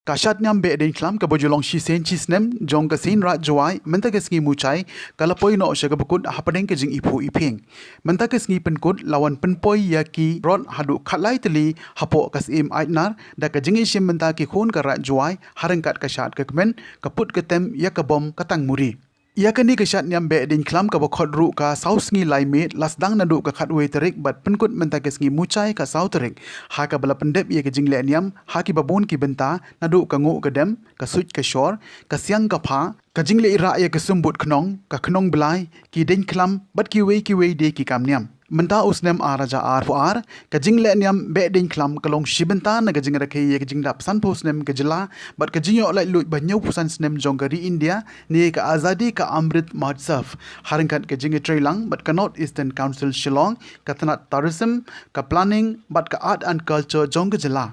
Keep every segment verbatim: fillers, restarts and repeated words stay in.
Ka shad niam Behdeiñkhlam kaba ju long shisien shisnem jong ka Seiñ Raij Jowai mynta ka sngi Muchai ka la poi noh sha kaba kut hapdeng ka jingiphuh iphieng. Mynta ka sngi pynkut la wan pynpoi ïa ki rot haduh khatlai tylli hapoh ka Syiem Aitnar da ka jingïashim bynta ki khun ka Raij Jowai ha ryngkat ka shad ka kmen, ka put ka tem ïa ka bom ka tang muri. Ïa kane ka shad niam Behdeiñkhlam kaba khot ruh ka saw sngi lai miet la sdang naduh ka khatwei tarik bad pynkut mynta ka sngi Muchai ka saw tarik, ha kaba la pyndep ïa ka jingleh niam ha kiba bun ki bynta naduh ka nguh ka dem, ka suit ka shor, ka siang ka pha, ka jingleh rah ïa ka sumbud khnong, ka khnong blai, ki deiñkhlam bad kiwei kiwei de ki kam niam. Mynta u snem ar hajar arphew ar, ka jingleh niam Behdeiñkhlam ka long shi bynta na ka jingrakhe ïa ka jingdap sanphew snem ka jylla bad ka jingïoh laitluid ba hynñiewphew san snem jong ka ri India ne ka Azadi ka Amrit Mahotsav. Ha ryngkat ka jingïatreilang bad ka North Eastern Council Shillong, ka tnat Tourism, ka Planning bad ka Art and Culture jong ka jylla.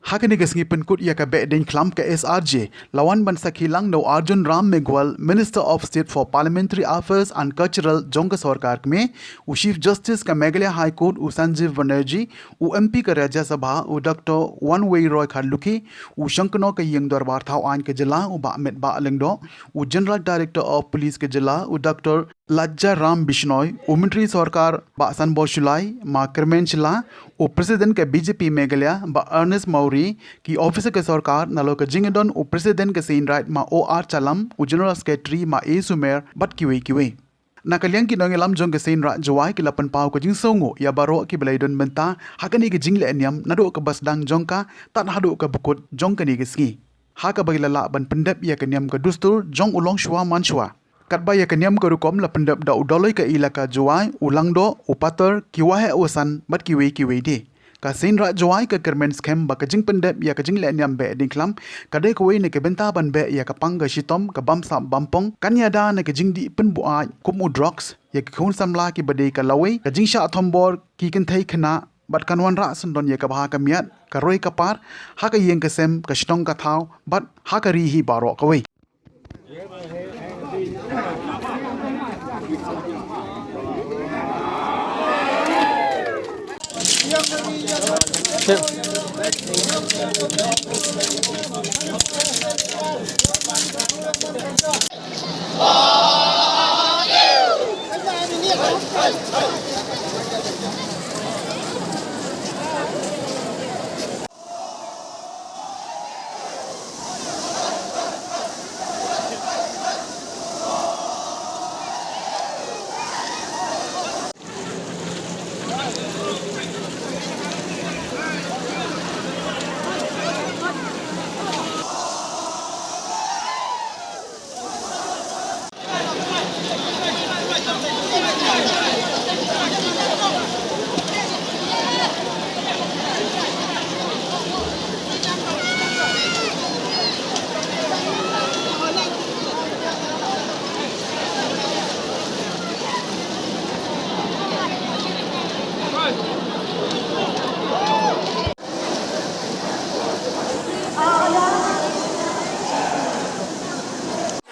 Ha kane ka sngi pynkut ïa ka Behdeiñkhlam ka S R J la wan ban sakhi lang da u Arjun Ram Meghwal, Minister of State for Parliamentary Affairs and Cultural jong ka sorkar kmie, u Chief Justice ka Meghalaya High Court u Sanjeev Banerjee, u M P ka Rajya Sabha u Doctor Wanweiroy Kharlukhi, u shongkno ka ïing dorbar thaw aiñ ka jylla u Bah Metbah Lyngdoh, u General Director of Police ka jylla u Doctor Lajjaram Bishnoi, u Myntri Sorkar Bah Sanbor Shullai, Ma Kyrmen Shylla, u President ka B J P Meghalaya Bah Ernest Mawrie, ki officer ka sorkar nalor ka jingdon u President ka Seiñ Raij Ma O R Chalam, u General Secretary Ma A Sumer bad kiwei kiwei. Na ka liang ki nongïalam jong ka Seiñ Raij Jowai ki la pynpaw ka jingsngewnguh ïa baroh kiba la ïadon bynta ha kane ka jingleh niam naduh kaba sdang jong ka tad haduh kaba kut jong kane ka sngi, ha kaba ki la lah ban pyndep ïa ka niam ka dustur jong u longshuwa manshuwa. Katba ïa ka niam ka rukom la pyndep da u Doloi ka Elaka Jowai, u Langdoh, u Pater, ki Waheh Wasan bad kiwei kiwei de. Ka Seiñ Raij Jowai ka kyrmen skhem ba ka jingpyndep ïa ka jingleh niam Behdeiñkhlam ka dei kawei na ka bynta ban beh ïa ka pang ka shitom, ka bamsap bampong, kan ïada na ka jingdih pynbuaid kum u drugs, ïa ki khun samla kiba dei ka lawei, ka jingshah thombor ki kynthei khynnah bad kan wanrah syndon ïa ka bha ka miat, ka roi ka par ha ka ïing ka sem, ka shnong ka thaw bad ha ka ri hi baroh kawei.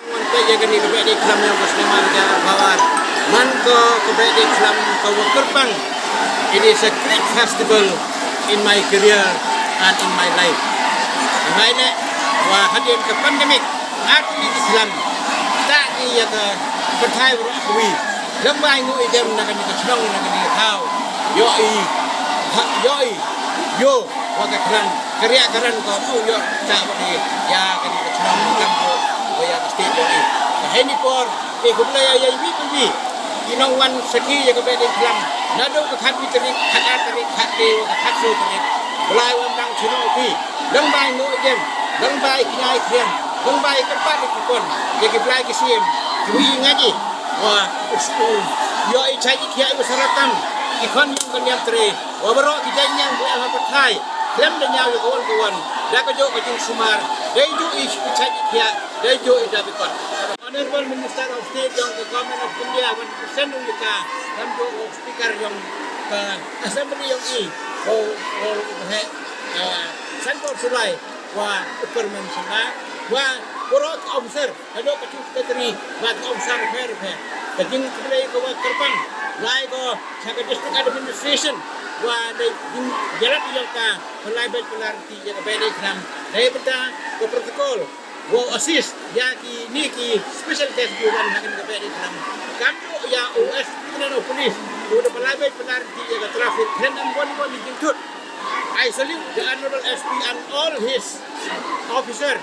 Wan peit ïa kane ka Behdeiñkhlam ïa ka snem ar hajar arphew ar. Man ko ka Behdeiñkhlam ka wa kyrpang. It is a great festival in my career and in my life. Ngai ne wa hadien ka pandemic, ar tylli ki khlam. Ta ki ïa ka pyrthai wa rok kwi. Lem bai ngu i dem na kane ka shnong na kane ka thaw. Ïoh i, ha, ïoh i, ïoh wa ka khlam. Ka riak ka ran ko tu ïoh ta wa di ïa kane ka shnong kam ko wa ïa ka state ïoh i. Ka heni por, e khublei ïa ïa i wi wi. I nong wan sakhi ïa ka Behdeiñkhlam. Naduh ka khatwi tarik, khatar tarik, khatlai wa ka khatsaw tarik. Blai wan dang chiro wi. Leng bai ngu jem, leng bai kñia i khriam, leng bai kyrpad i kupon, ïa ki blai ki siem, ki wi i ngaji, wa, u, u, ïoh i chait i khiah i u saratam, ki khon ïung ka niam tre, wa baroh ki jait ñiang bu em ha pyrthai, khlem da ñiaw ïa ka wan ka wan, da ka jong ka jingsumar, dei jong i chait i khiah, dei jong i da bikot. Honorable Minister of State jong ka Government of India, wan send u ïa ka, kam jong u Speaker jong ka Assembly jong i, u, u, u, he, eh, Sanbor Shullai, wa u Kyrmen Shylla, wa baroh ki officer, haduh ka Chief Secretary, wa ki officer pher pher. Ka jingkhublei ka wa kyrpang, lai ko sha ka District Administration, wa da jingïarap ïa ka, ka lai bad ka lar ki ïa ka Behdeiñkhlam. Dei bynta ka protocol wow assist ïa kine ki special guest kiba wan ha kane ka Behdeiñdolang. Kam ïoh ïa u S P Commissioner of Police u da pynlait beit pynlait ki ïa ka traffic, khlem don wan wan ki jingtut. I salute the Honorable S P and all his officer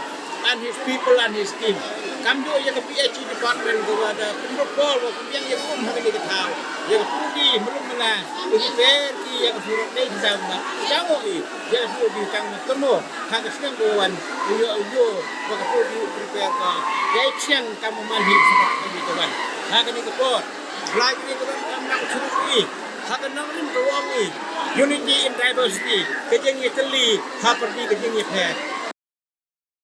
and his people and his team. Kam ïoh ïa ka P H E department kaba da pynroi por wa pynbiang ïa ka um ha kane ka thaw. Ïa ka pudi mlum mala u repair ki ïa ka surok dei ki tang ma tang o i ïa ka pudi tang ma temo ha ka snem ba wan u ïoh u ïoh wa ka pudi u repair ka. Ïa i psiang tang ma man hi surok ka wan ha kane ka por. Blai kane ka wan kam nang surok i ha ka nang rim ka wang i. Unity in diversity, ka jingïatylli ha pyrdi ka jingïapher.